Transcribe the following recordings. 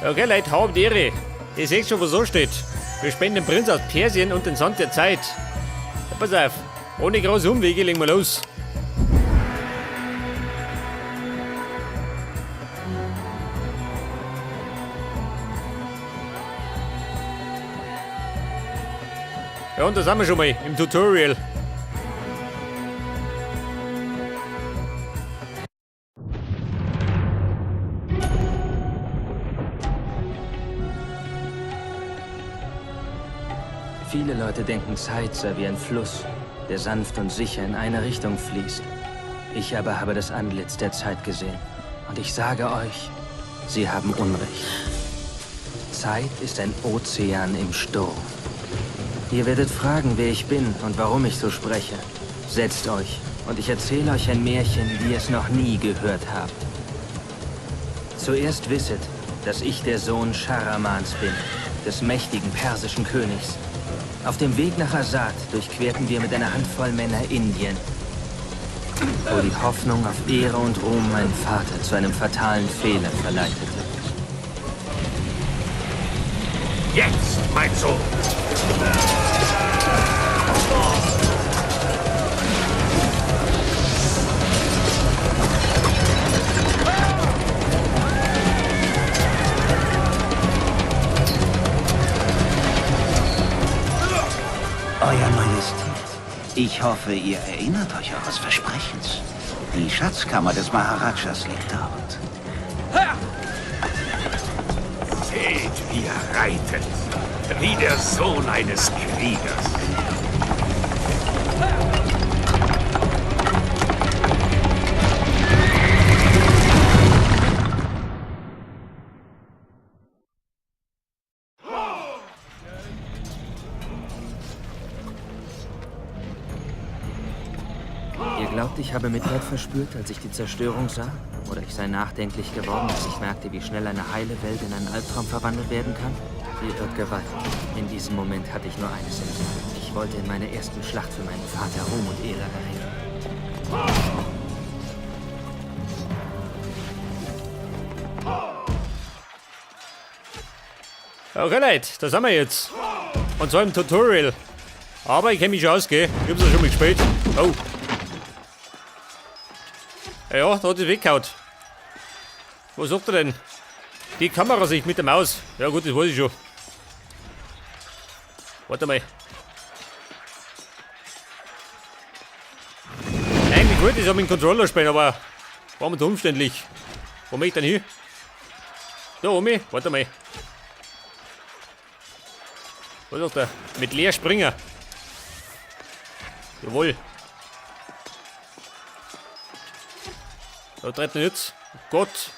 Okay, Leute, hab die Ehre. Ihr seht schon, was so steht. Wir spenden den Prinz aus Persien und den Sand der Zeit. Ja, pass auf, ohne große Umwege legen wir los. Ja, und da sind wir schon mal im Tutorial. Viele Leute denken, Zeit sei wie ein Fluss, der sanft und sicher in eine Richtung fließt. Ich aber habe das Antlitz der Zeit gesehen. Und ich sage euch, sie haben Unrecht. Zeit ist ein Ozean im Sturm. Ihr werdet fragen, wer ich bin und warum ich so spreche. Setzt euch und ich erzähle euch ein Märchen, wie ihr es noch nie gehört habt. Zuerst wisset, dass ich der Sohn Scharamans bin, des mächtigen persischen Königs. Auf dem Weg nach Asad durchquerten wir mit einer Handvoll Männer Indien, wo die Hoffnung auf Ehre und Ruhm meinen Vater zu einem fatalen Fehler verleitete. Jetzt, mein Sohn! Euer Majestät, ich hoffe, ihr erinnert euch eures Versprechens. Die Schatzkammer des Maharajas liegt dort. Seht, wie er reitet. Wie der Sohn eines Kriegers. Ihr glaubt, ich habe Mitleid verspürt, als ich die Zerstörung sah? Oder ich sei nachdenklich geworden, als ich merkte, wie schnell eine heile Welt in einen Albtraum verwandelt werden kann? Ihr irrt gewaltig. In diesem Moment hatte ich nur eines im Sinn. Ich wollte in meiner ersten Schlacht für meinen Vater Ruhm und Ehre erringen. Okay, Leute, da sind wir jetzt. Und zwar im Tutorial. Aber ich kenn mich schon aus, gell? Ich hab's ja schon mal gespielt. Oh. Ja, da hat es weggehauen. Was sagt er denn? Die Kamerasicht mit der Maus. Ja gut, das weiß ich schon. Warte mal. Eigentlich wollte ich es auch mit dem Controller spielen, aber war mir zu umständlich. Wo möchte ich denn hin? Da oben, warte mal. Was sagt er? Mit Leerspringer. Jawohl. Da tritt er jetzt. Oh Gott.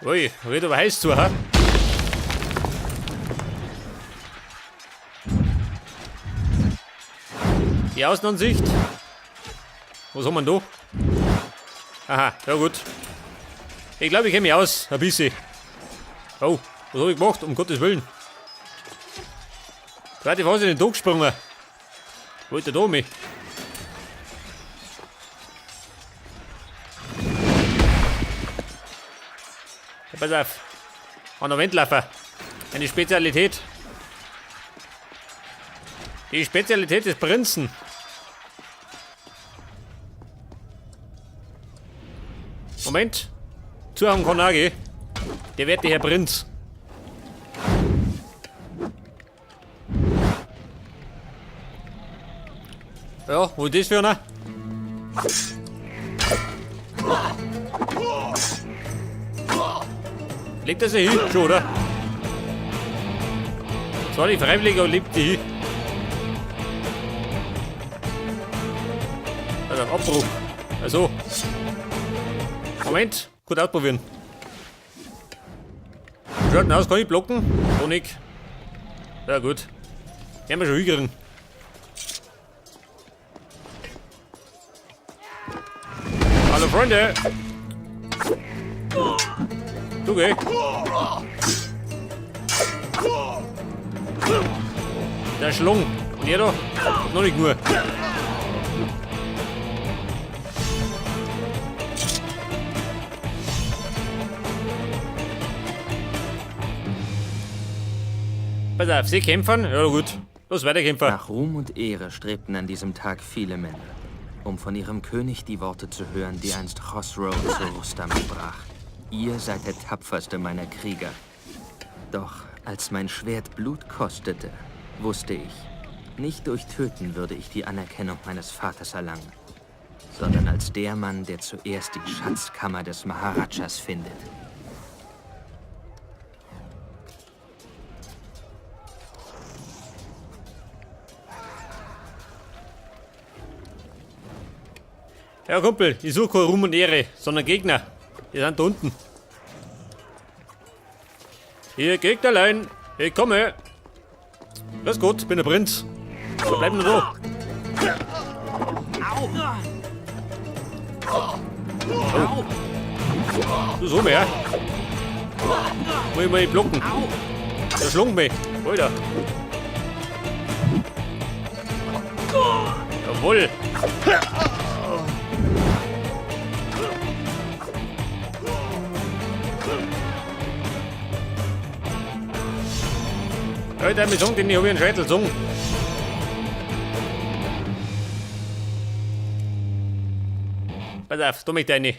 Ui, wird aber heiß zu, ha? Die Außenansicht. Was haben wir denn da? Aha, ja gut. Ich glaube, ich kenne mich aus, ein bisschen. Oh, was hab ich gemacht? Um Gottes Willen. Zweite Phase in den Tod gesprungen. Wollte da mich. Ja, pass auf. An der Wendlaufer. Eine Spezialität. Die Spezialität des Prinzen. Moment. Zuhauen kann auch gehen. Der werte Herr Prinz. Ja, wo ist das für einer? Legt er sich hin, schon, oder? Zwar nicht freiwillig, aber legt die hin. Also, Abbruch. Also. Moment, kurz ausprobieren. Schaut denn aus, kann ich blocken? Honig. Ja gut. Werden wir schon hinkriegen. Hallo Freunde! Du geh! Der Schlung. Und ihr da? Noch nicht nur. Pass auf, sie kämpfen? Ja gut. Los, weiterkämpfen. Nach Ruhm und Ehre strebten an diesem Tag viele Männer, um von ihrem König die Worte zu hören, die einst Chosroe zu Rustam sprach. Ihr seid der tapferste meiner Krieger. Doch als mein Schwert Blut kostete, wusste ich, nicht durch Töten würde ich die Anerkennung meines Vaters erlangen, sondern als der Mann, der zuerst die Schatzkammer des Maharadschas findet. Ja, Kumpel, ich suche keine Ruhm und Ehre, sondern Gegner. Die sind da unten. Hier, Gegnerlein, ich komme. Grüß Gott, bin der Prinz. So, bleib nur da. Oh. Du so mehr. Muss ich mal blocken. Der schlug mich. Alter. Jawohl. Alter, mir sagen, den ich hab ich einen Scheitel gezogen. Pass auf, da möchte ich rein.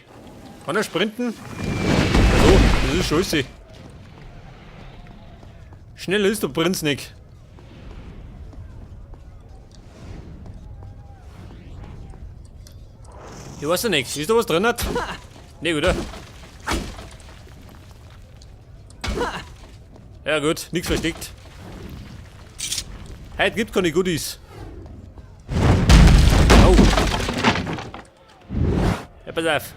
Kann er sprinten? So, das ist scheiße. Schneller ist der Prinz nicht. Ich weiß ja nicht. Ist da was drin? Nee, oder? Ja gut, nichts versteckt. Heute gibt keine Goodies. Oh. Ja, pass auf.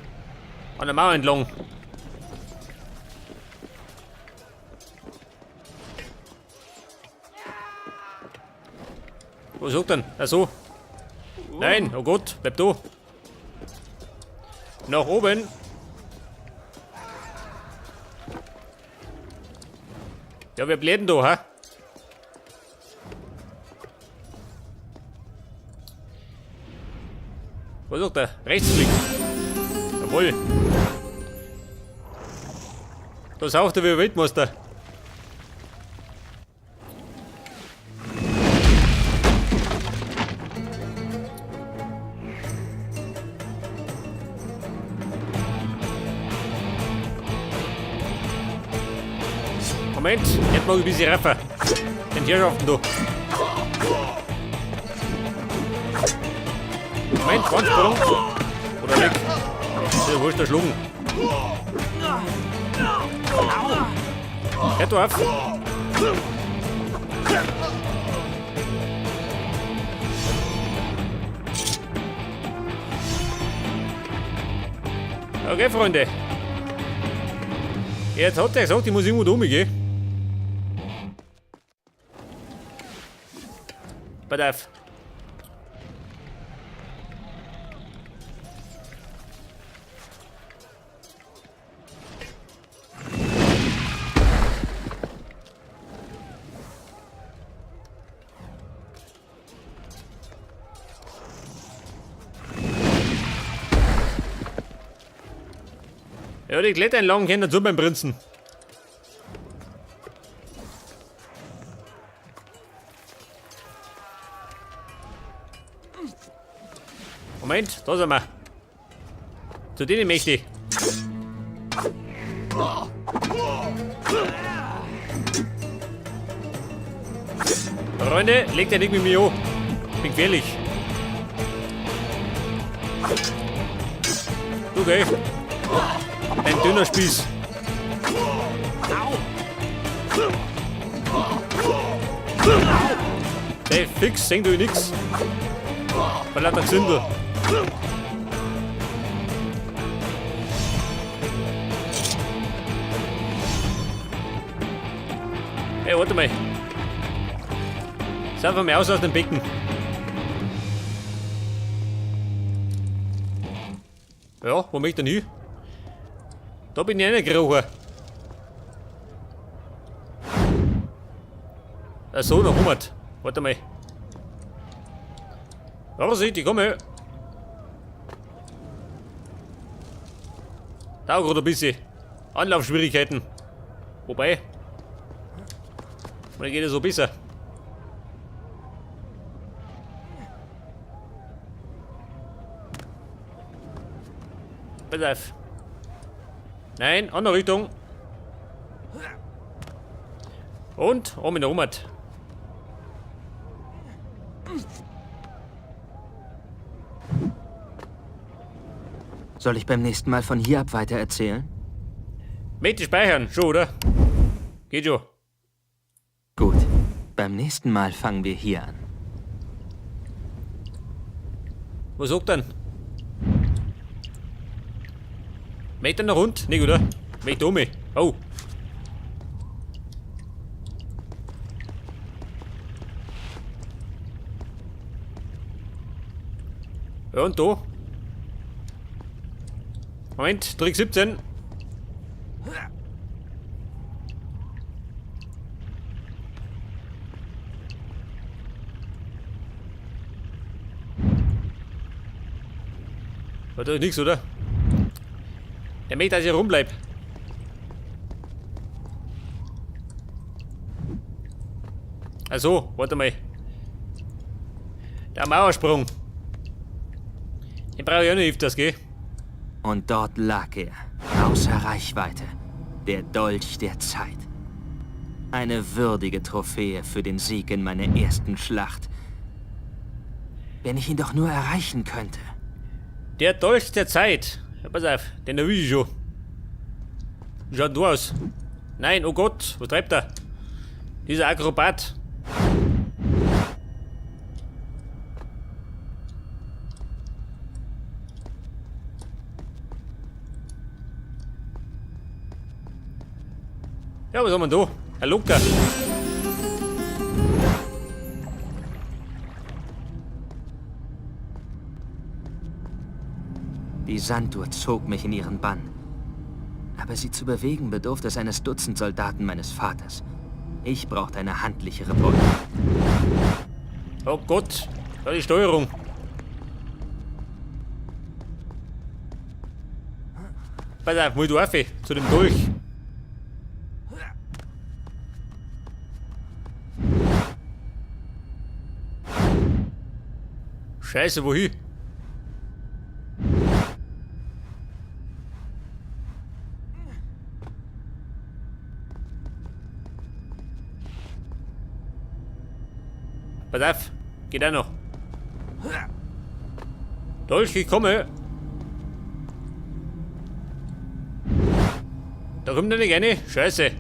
An der Mauer entlang. Wo sucht denn? Ach so. Nein, oh Gott, bleib da. Nach oben. Ja, wir bleiben da, ha? Wo ist der? Rechtsklick. Jawohl. Da sauft er wie ein Weltmeister. Moment, jetzt mag ich ein bisschen raffer. Den Herrschaften da. Moment, Quantsprung. Oder weg. Ist ja wurscht, erschlagen. Hört auf. Okay, Freunde. Jetzt hat er gesagt, ich muss irgendwo da rumgehen. Pass auf. Ja, die Klettereinlagen gehören dazu beim Prinzen. Moment, da sind wir. Zu denen möchte ich. Freunde, legt ja nicht mit mir an. Bin gefährlich. Du geh. Ein dünner Spieß. Hey, fix, seh du nix. Weil lauter Zündel. Hey, warte mal. Sauf mal aus dem Becken. Ja, wo möchte ich denn hin? Da bin ich reingekrochen. Ach so, noch 100. Warte mal. Vorsicht, ich komme. Dauert gerade ein bisschen. Anlaufschwierigkeiten. Wobei. Oder geht es so besser? Pass auf. Nein, andere Richtung. Und oben in der Ummat. Soll ich beim nächsten Mal von hier ab weiter erzählen? Möchte speichern, schon, oder? Geht schon. Gut. Beim nächsten Mal fangen wir hier an. Was sagt denn? Möchte noch rund? Nicht, oder? Möchte um mich. Oh. Ja, und da? Moment, Trick 17. War da nichts, oder? Der möchte, dass ich rumbleib. Also, warte mal. Der Mauersprung. Den brauche ich auch nicht öfters, gell? Und dort lag er, außer Reichweite. Der Dolch der Zeit. Eine würdige Trophäe für den Sieg in meiner ersten Schlacht. Wenn ich ihn doch nur erreichen könnte. Der Dolch der Zeit. Ja, pass auf, den erwische ich schon. Wie schaut denn du aus? Nein, oh Gott, was treibt er? Dieser Akrobat. Ja, was haben wir denn da? Ein Lucker. Die Sanduhr zog mich in ihren Bann. Aber sie zu bewegen, bedurfte es eines Dutzend Soldaten meines Vaters. Ich brauchte eine handlichere Beute. Oh Gott, da die Steuerung. Pass auf, muss ich da rauf, zu dem Dolch. Scheiße, wohin? Pass auf, geht auch noch. Dolch, ich komme. Da kommt er nicht rein. Scheiße.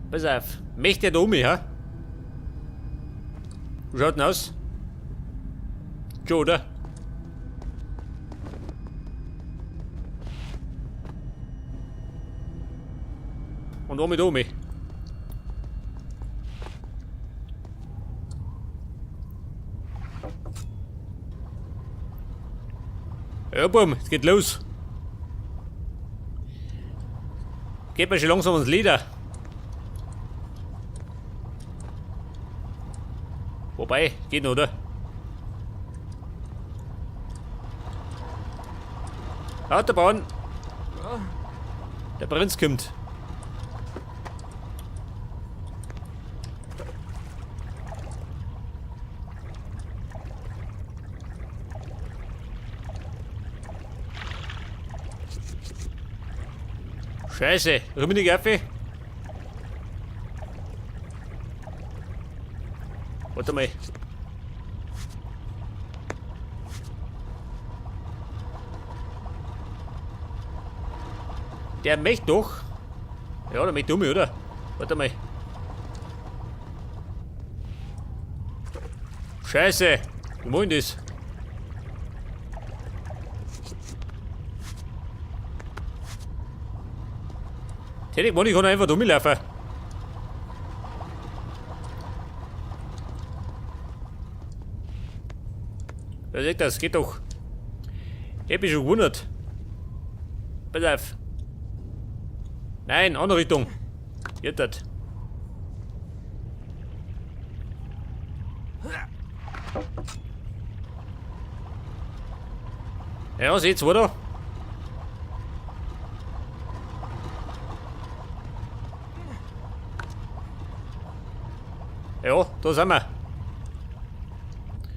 Pass auf, möchte er da um mich, ha? Wie schaut denn aus? Schon, oder? Und um mit um mich. Ja, Bumm, es geht los. Geht mir schon langsam ans Leder. Wobei, geht noch, oder? Autobahn! Der Prinz kommt. Scheiße, Rummenigge Affe. Warte mal. Der möchte doch. Ja, der möchte um mich, oder? Warte mal. Scheiße, wie mach ich denn das? Tätig, ich kann einfach rumlaufen. Wer sagt das? Geht doch. Ich hab mich schon gewundert. Pass auf. Nein, andere Richtung. Jetzt das. Ja, seht's, oder? Ja, da sind wir.